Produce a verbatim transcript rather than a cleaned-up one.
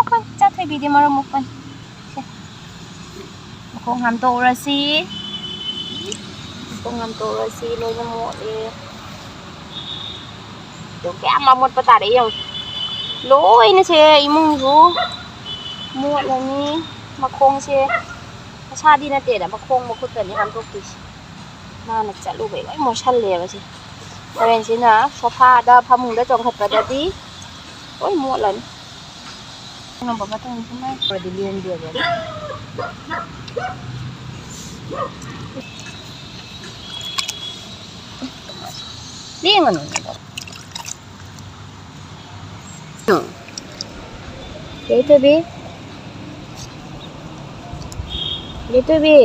ꯃꯣꯠꯄꯅꯤ, ꯏꯆꯥ ꯊꯣꯏꯕꯤꯗꯤ ꯃꯔꯝ ꯃꯣꯛꯄꯅꯤ꯫ ꯁꯦ, ꯃꯈꯣꯡ ꯍꯥꯝꯗꯣꯛꯎꯔꯁꯤ꯫ ꯃꯈꯣꯡ ꯍꯥꯝꯗꯣꯛꯎꯔꯁꯤ, ꯂꯣꯏꯅ ꯃꯣꯠꯂꯦ꯫ ꯑꯗꯨ ꯀꯌꯥꯝ ꯑꯃꯣꯠꯄ ꯇꯥꯔꯛꯑꯦ ꯌꯦꯡꯉꯨ꯫ ꯂꯣꯏꯅ ꯁꯦ ꯏꯃꯨꯡꯁꯨ ꯃꯣꯠꯂꯅꯤ꯫ ꯃꯈꯣꯡꯁꯦ ꯃꯁꯥꯗꯤ ꯅꯠꯇꯦꯗ, ꯃꯈꯣꯡ ꯃꯈꯨꯠꯇꯅꯤ ꯍꯥꯝꯗꯣꯛꯇꯣꯏꯁꯦ꯫ ꯃꯥꯅ ꯆꯠꯂꯨꯕꯩ ꯂꯣꯏ ꯃꯣꯠꯁꯜꯂꯦꯕ ꯁꯤ꯫ ꯍꯣꯔꯦꯟꯁꯤꯅ ꯁꯣꯐꯥꯗ, ꯐꯃꯨꯡꯗ ꯆꯣꯡꯈꯠꯄꯗꯗꯤ ꯂꯣꯏ ꯃꯣꯠꯂꯅꯤ꯫ ꯑꯅꯧꯕ ꯃꯇꯨꯡ ꯁꯨꯃꯥꯏꯅ ꯇꯧꯔꯗꯤ ꯂꯦꯡꯗꯦꯕ꯫ ꯂꯦꯡꯒꯅꯨꯅꯦ꯫ ꯌꯥꯏꯊꯣꯏꯕꯤ꯫ ꯌꯥꯏꯊꯣꯏꯕꯤ꯫